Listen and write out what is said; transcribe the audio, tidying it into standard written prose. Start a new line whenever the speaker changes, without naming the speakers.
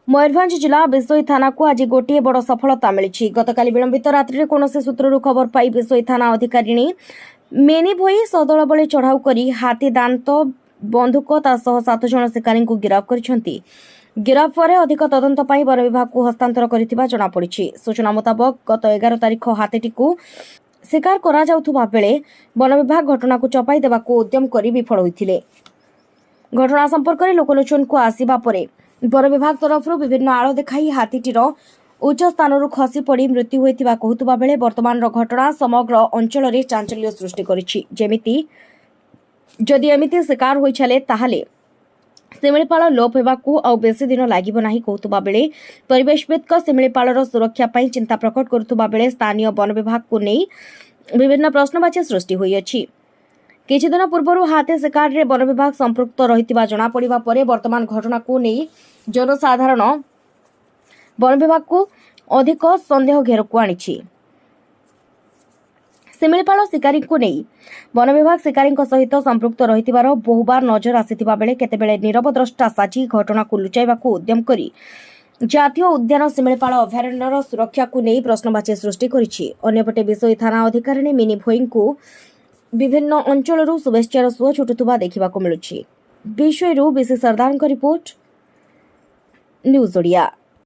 ମୟୂରଭଞ୍ଜ ଜିଲ୍ଲା ବିଶୋଇ ଥାନାକୁ ଆଜି ଗୋଟିଏ ବଡ଼ ସଫଳତା ମିଳିଛି। ଗତକାଲି ବିଳମ୍ବିତ ରାତ୍ରିରେ କୌଣସି ସୂତ୍ରରୁ ଖବର ପାଇ ବିଶୋଇ ଥାନା ଅଧିକାରିଣୀ ମିନି ଭୋଇ ସଦଳ ବଳେ ଚଢ଼ାଉ କରି ହାତୀ ଦାନ୍ତ, ବନ୍ଧୁକ, ତା ସହ 7 ଜଣ ଶିକାରୀଙ୍କୁ ଗିରଫ କରିଛନ୍ତି। ଗିରଫ ପରେ ଅଧିକ ତଦନ୍ତ ପାଇଁ ବନ ବିଭାଗକୁ ହସ୍ତାନ୍ତର କରିଥିବା ଜଣାପଡ଼ିଛି। ସୂଚନା ମୁତାବକ, ଗତ 11 ତାରିଖ ହାତୀଟିକୁ ଶିକାର କରାଯାଉଥିବା ବେଳେ ବନ ବିଭାଗ ଘଟଣାକୁ ଚପାଇ ଦେବାକୁ ଉଦ୍ୟମ କରି ବିଫଳ ହୋଇଥିଲେ। ଘଟଣା ସମ୍ପର୍କରେ ଲୋକଲୋଚନକୁ ଆସିବା ପରେ ବନ ବିଭାଗ ତରଫରୁ ବିଭିନ୍ନ ଆଳ ଦେଖାଇ ହାତୀଟିର ଉଚ୍ଚ ସ୍ଥାନରୁ ଖସି ପଡ଼ି ମୃତ୍ୟୁ ହୋଇଥିବା କହୁଥିବା ବେଳେ ବର୍ତ୍ତମାନର ଘଟଣା ସମଗ୍ର ଅଞ୍ଚଳରେ ଚାଞ୍ଚଲ୍ୟ ସୃଷ୍ଟି କରିଛି। ଯେମିତି ଯଦି ଏମିତି ଶିକାର ହୋଇଚାଲେ, ତାହେଲେ ଶିମିଳିପାଳ ଲୋପ ହେବାକୁ ଆଉ ବେଶୀ ଦିନ ଲାଗିବ ନାହିଁ କହୁଥିବା ବେଳେ ପରିବେଶବିତ୍ଙ୍କ ଶିମିଳିପାଳର ସୁରକ୍ଷା ପାଇଁ ଚିନ୍ତା ପ୍ରକଟ କରୁଥିବା ବେଳେ ସ୍ଥାନୀୟ ବନ ବିଭାଗକୁ ନେଇ ବିଭିନ୍ନ ପ୍ରଶ୍ନବାଚୀ ସୃଷ୍ଟି ହୋଇଅଛି। କିଛିଦିନ ପୂର୍ବରୁ ହାତୀ ଶିକାରରେ ବନ ବିଭାଗ ସମ୍ପୃକ୍ତ ରହିଥିବା ଜଣାପଡ଼ିବା ପରେ ବର୍ତ୍ତମାନ ଘଟଣାକୁ ନେଇ ଜନସାଧାରଣ ବନ ବିଭାଗକୁ ଅଧିକ ସନ୍ଦେହ ଘେରକୁ ଆଣିଛି। ଶିମିଳିପାଳ ଶିକାରୀଙ୍କୁ ନେଇ ବନ ବିଭାଗ ଶିକାରୀଙ୍କ ସହିତ ସମ୍ପୃକ୍ତ ରହିଥିବାର ବହୁବାର ନଜର ଆସିଥିବା ବେଳେ କେତେବେଳେ ନିରବଦ୍ରଷ୍ଟା ସାଜି ଘଟଣାକୁ ଲୁଚାଇବାକୁ ଉଦ୍ୟମ କରି ଜାତୀୟ ଉଦ୍ୟାନ ଶିମିଳିପାଳ ଅଭୟାରଣ୍ୟର ସୁରକ୍ଷାକୁ ନେଇ ପ୍ରଶ୍ନବାଚୀ ସୃଷ୍ଟି କରିଛି। ଅନ୍ୟପଟେ ବିଶୋଇ ଥାନା ଅଧିକାରିଣୀ ମିନି ଭୋଇଙ୍କୁ ବିଭିନ୍ନ ଅଞ୍ଚଳରୁ ଶୁଭେଚ୍ଛାର ସୁଅ ଛୁଟୁଥିବା ଦେଖିବାକୁ ମିଳୁଛି। ବିଶୋଇରୁ ବିସି ସର୍ଦ୍ଦାରଙ୍କ ରିପୋର୍ଟ, ନ୍ୟୁଜ୍ ଓଡ଼ିଆ।